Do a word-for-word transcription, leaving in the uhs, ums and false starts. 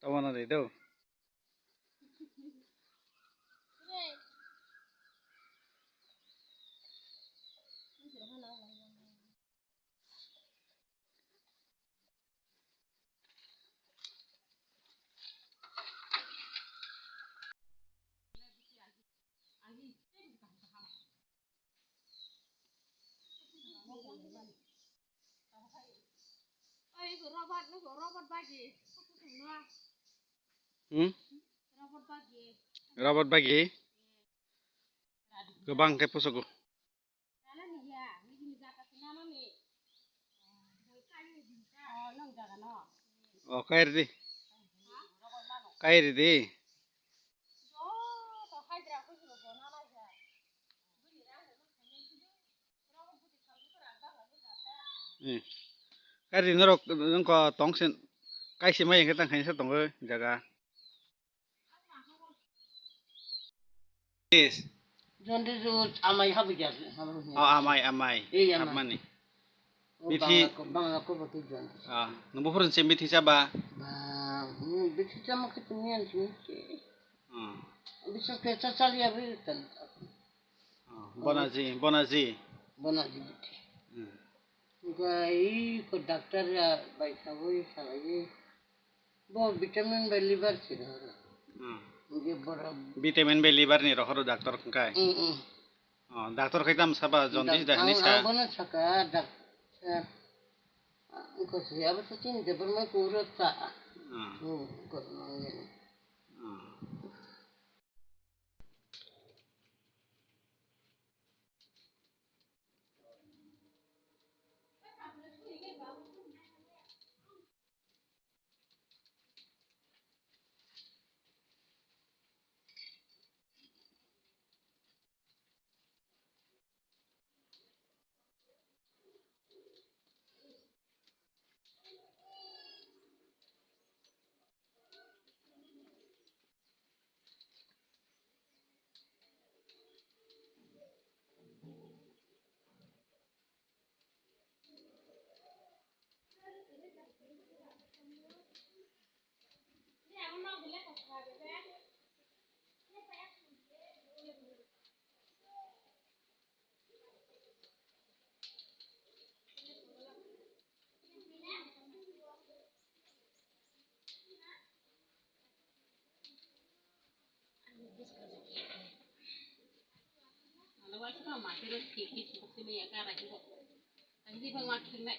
Tabana de do. Hmm? Robot bagi? Kwbang khe pusugo. O, kairi di. Kairi di. Hmm. Kairi norok wngkha tongsin. Kaisi mai hwnkhe tang khaisa tongo jaga. Yes. Jaundice o amai habwi ya, habwi ya. Oh, amai, amai. Eh, amai. Habmani. O bithi. Bangla ko, bangla ko bo ki jaundice. Ah, nungbo phurun se bithi chaba? Ba, hmm, bithi chama khe tumi an sini se. Hmm. Bisa ke cha chali ya bi tan. Ah, bonaji, bonaji. Bonaji bithi. Hmm. Ga i ko doctor ya bai saboi salai. Bo vitamin bai liver si rohoro. Hmm. Hingke borok vitamin bai liver ni rohoro doctor hingkai. Mm, mm. Oh, doctor khai tam saba jaundice da hinwi sa. Ang, ang bono saka doctor. Ang ko si abo sa chini de borma ko ro sa. Hmm. Hmm, ko no ye. Hmm. Ano waisa ma kiro kiki sukuk simi ya kara kiko. Ani di bang wakin bai.